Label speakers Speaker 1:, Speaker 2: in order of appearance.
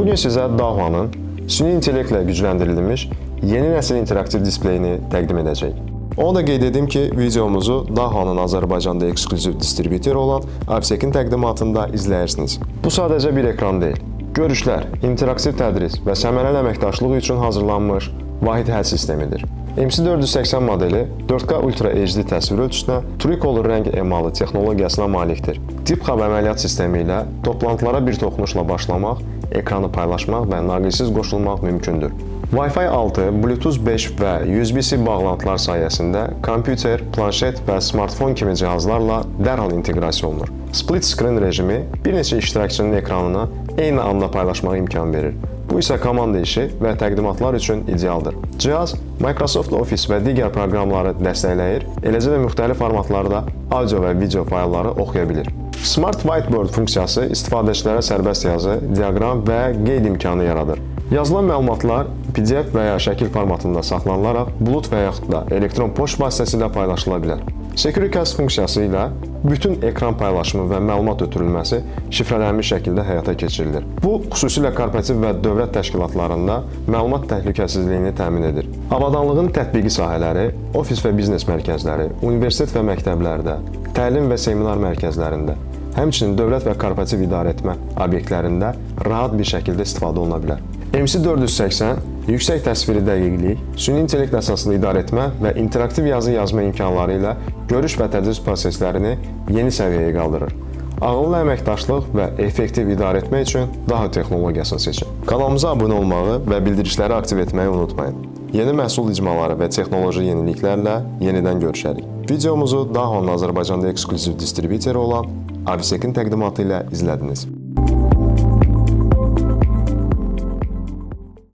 Speaker 1: Bugün sizə Dahua-nın süni intellektlə gücləndirilmiş yeni nəsil interaktiv displeyini təqdim edəcəyik. Onu da qeyd edim ki, videomuzu Dahua-nın Azərbaycanda eksklüziv distribütoru olan Avisekin təqdimatında izləyirsiniz. Bu sadəcə bir ekran deyil. Görüşlər, interaktiv tədris və səmərəli əməkdaşlıq üçün hazırlanmış vahid həll sistemidir. MC480 modeli 4K Ultra HD təsvir ölçüsünə, Tricolor rəng emalı texnologiyasına malikdir. Deep Hub əməliyyat sistemi ilə toplantılara bir toxunuşla başlamaq, ekranı paylaşmaq və naqilsiz qoşulmaq mümkündür. Wi-Fi 6, Bluetooth 5 və USB-C bağlantılar sayəsində kompüter, planşet və smartfon kimi cihazlarla dərhal inteqrasiya olunur. Split screen rejimi bir neçə iştirakçının ekranını eyni anda paylaşmağa imkan verir. Bu isə komanda işi və təqdimatlar üçün idealdır. Cihaz Microsoft Office və digər proqramları dəstəkləyir, eləcə də müxtəlif formatlarda audio və video faylları oxuya bilir. Smart Whiteboard funksiyası istifadəçilərə sərbəst yazı, diaqram və qeyd imkanı yaradır. Yazılan məlumatlar PDF və ya şəkil formatında saxlanılaraq bulut və yaxud da elektron poçt vasitəsilə paylaşıla bilər. SecureCast funksiyası ilə bütün ekran paylaşımı və məlumat ötürülməsi şifrələnmiş şəkildə həyata keçirilir. Bu, xüsusilə korporativ və dövlət təşkilatlarında məlumat təhlükəsizliyini təmin edir. Avadanlığın tətbiqi sahələri ofis və biznes mərkəzləri, universitet və məktəblərdə, təlim və seminar mərkəzlərində, həmçinin dövlət və korporativ idarəetmə obyektlərində rahat bir şəkildə istifadə oluna bilər. MC480 yüksək təsviri dəqiqlik, süni intellekt əsaslı idarəetmə və interaktiv yazı yazma imkanları ilə görüş və tədris proseslərini yeni səviyyəyə qaldırır. Ağıllı əməkdaşlıq və effektiv idarəetmə üçün Dahua texnologiyasını seçin. Kanalımıza abunə olmağı və bildirişləri aktiv etməyi unutmayın. Yeni məhsul icmaları və texnoloji yeniliklərlə yenidən görüşərik. Videomuzu Dahua-nın Azərbaycanda eksklüziv distribütoru olan Avisekin təqdimatı ilə izlədiniz.